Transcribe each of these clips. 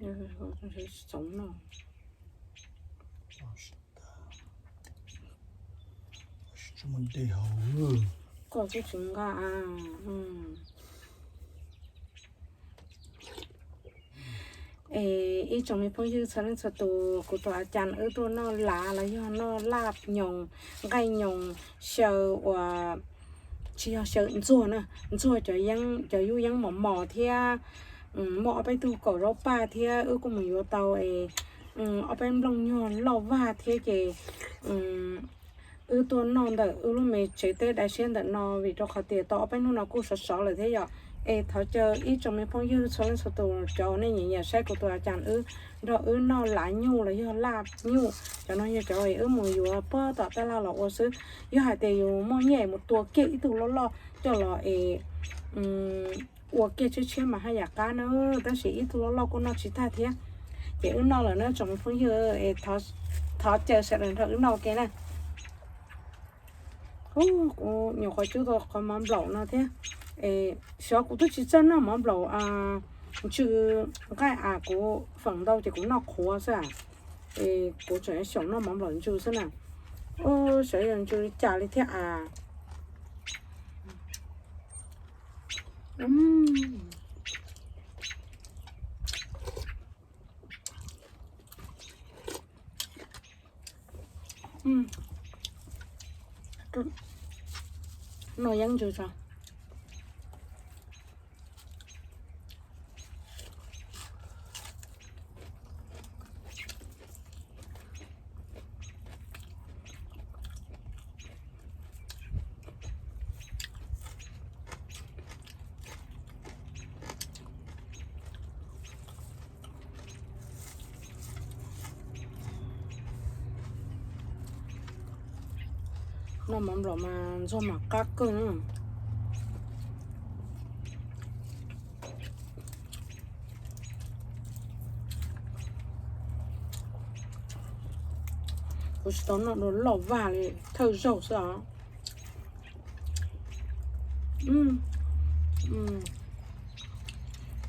Txoov no. Koj twb tsis nqa. Es ib tsoom me phooj ywg txhua leej txhua tus, kuv tus a cas wb tuaj noj lav los yog noj laj nyoos, nqaij nyoos, xyaw uas tsis yog xyaw, ntxuag na, ntxuag cov yeeb, cov yub yeeb mos mos thiab muaj ob peb tug kaum zaub paj thiab wb kuj mus yuav tau es ob peb nplooj nyuag loj vag thiab ces wb tuaj noj ntawm wb lub me tsev teb dai siab ntawm no vim rau qhov tias tau ob peb hnub no kuj sov sov lawm thiab yom. Es thov caw ib tsoom me phooj ywg txhua leej txhua tus, cov uas nej nyiam nyiam saib kuv tus a cas wb nrog wb noj lav nyuj los yog laj nyuj, cov no yog cov wb mus yuav puag tom taj laj los ua xwb. Yog hais tias yus muaj nyiaj mus tua kiag ib tug loj loj coj los es ua kiag tshiab tshiab mas haj yam qab na, tab sis ib tug loj loj kuj noj tsis tag thiab. Ces wb noj lawm na tsoom me phooj ywg, thov caw sawv daws nrog wb noj ua ke na. Kuv nyuam qhuav cub tau qhov mov nplaum no thiab. Xyov kuv twb tsis txawj noj mov nplaum ntsw nqaij as, kuv feem ntau ces kuv noj qhuav xwb. Es kuv tseem xyaum noj mov nplaum ntsw xwb na. Xyov yog ntsw li cas li thiab as. Noj yeeb ntsw tso. Noj mov nplaum mas ntxuag mas qab kawg na. Kuv tsis tau noj dua loj vag li, thawj zaug xwb os.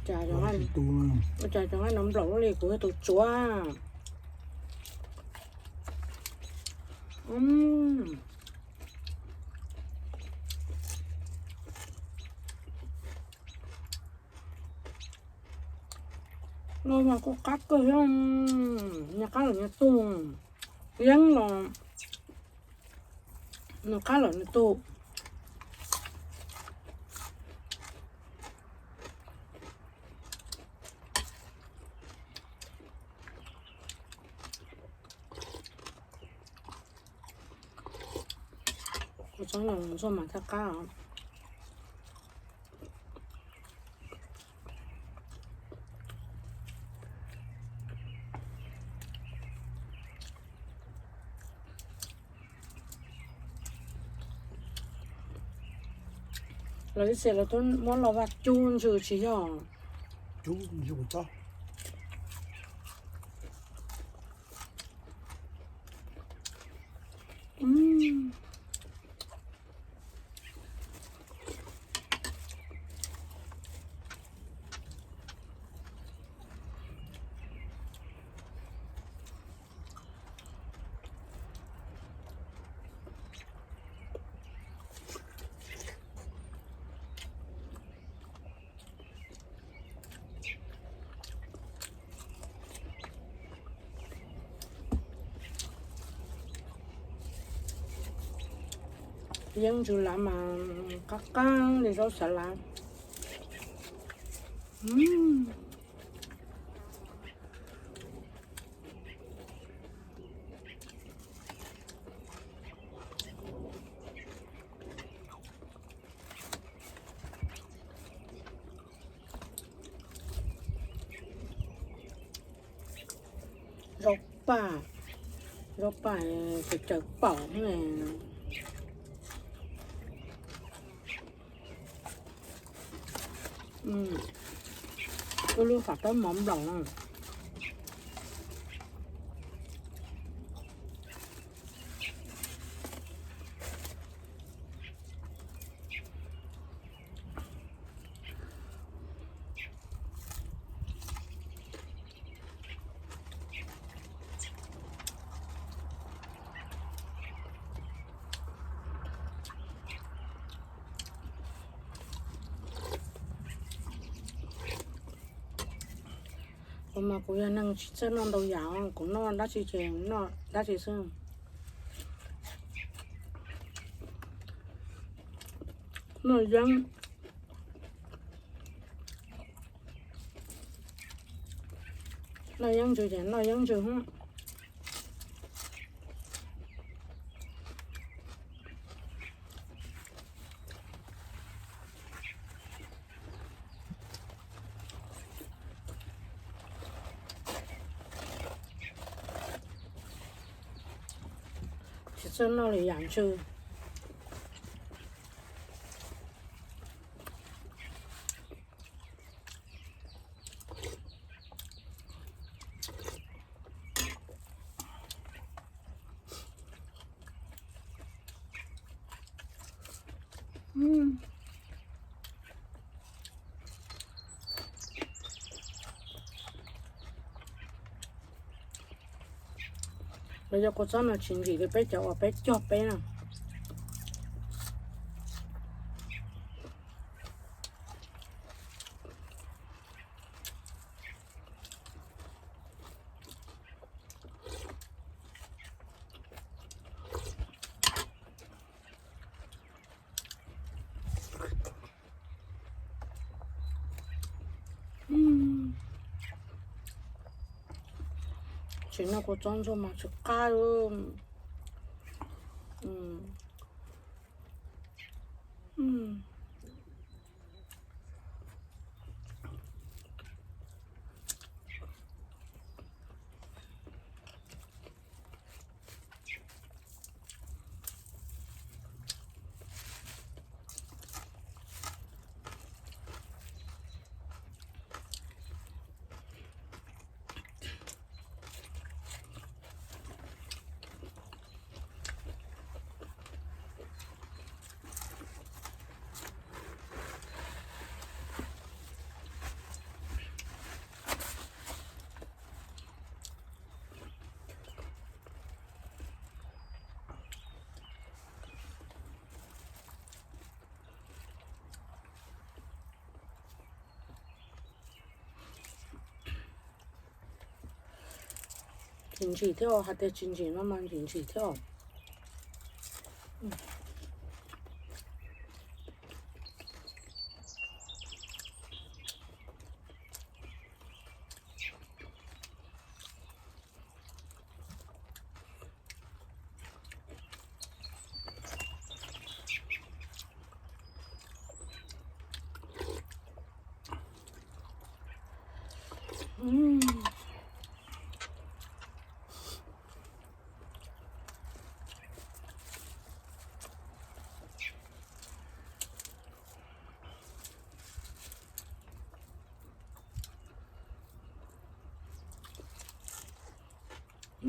Cas cov nqaij no nplaum li kuv tus tsuav. Noj mas kuj qab kawg thiab, nws qab lawm nws tug, yeeb los nws qab lawm nws tug. Kuv txhob nyoos ntxuag mas thiaj qab os. Lawv ib txhia lawv twb muab loj vag cub ntsw tsis yog. Cub ntsw txob. Yeeb ntsw lav mas qab qab li zaub xav lav. Zaub paj, zaub paj cawv cawv paum ne. Ua lub fam taub mov nplaum no. Mas kuv yog neeg tsis txawj noj ntau yam, kuv noj dab tsi ces noj dab tsi xwb. Noj yeeb, noj yeeb ntsws ces noj yeeb ntsws. Tsis txawj noj li yam ntsws. Los yog kua txob no tsis ntsim li peb cov uas peb cog peb na. Tsis noj kua txob ntsuag mas tsis qab li. Tsis ntsim thiab, hais tias tsis ntsim no mas ntsim ntsim thiab.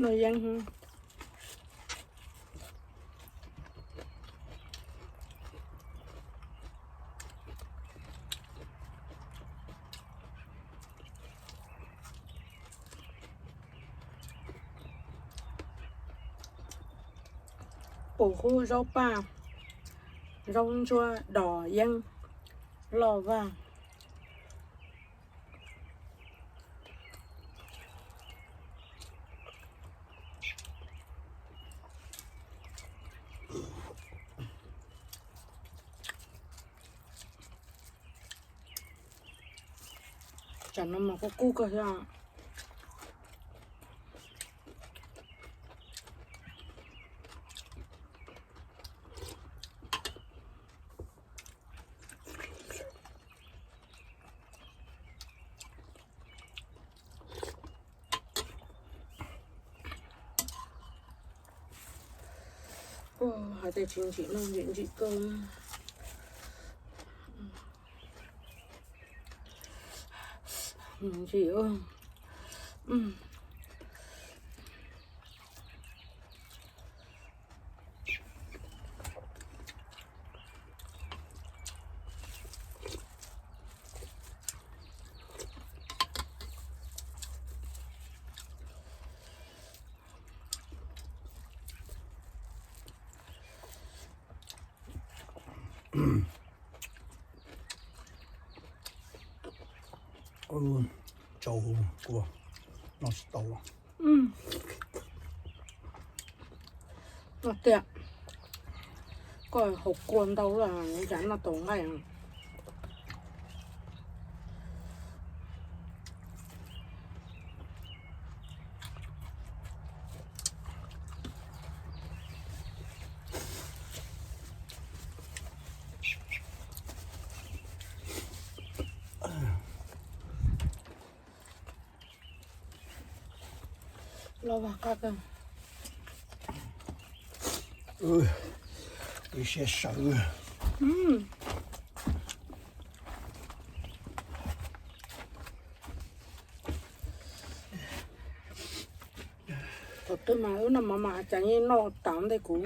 Noj yeeb. Pum hub zaub paj, zaub ntsuab dos yeeb, loj vaj. Tsam no mas kuj kub kawg thiab. Hais tias tsis ntsim no ntsim ntsim kawg. Ntsim. Tsau kua. Noj tsis tau. Noj tiag. Koj haus kua ntau lawm, cas noj tau nqaij. Los vag qab kawg. Ib siab sawv. Thaum twg mas wb noj mov mas cas yeej noj tas ntej kuv.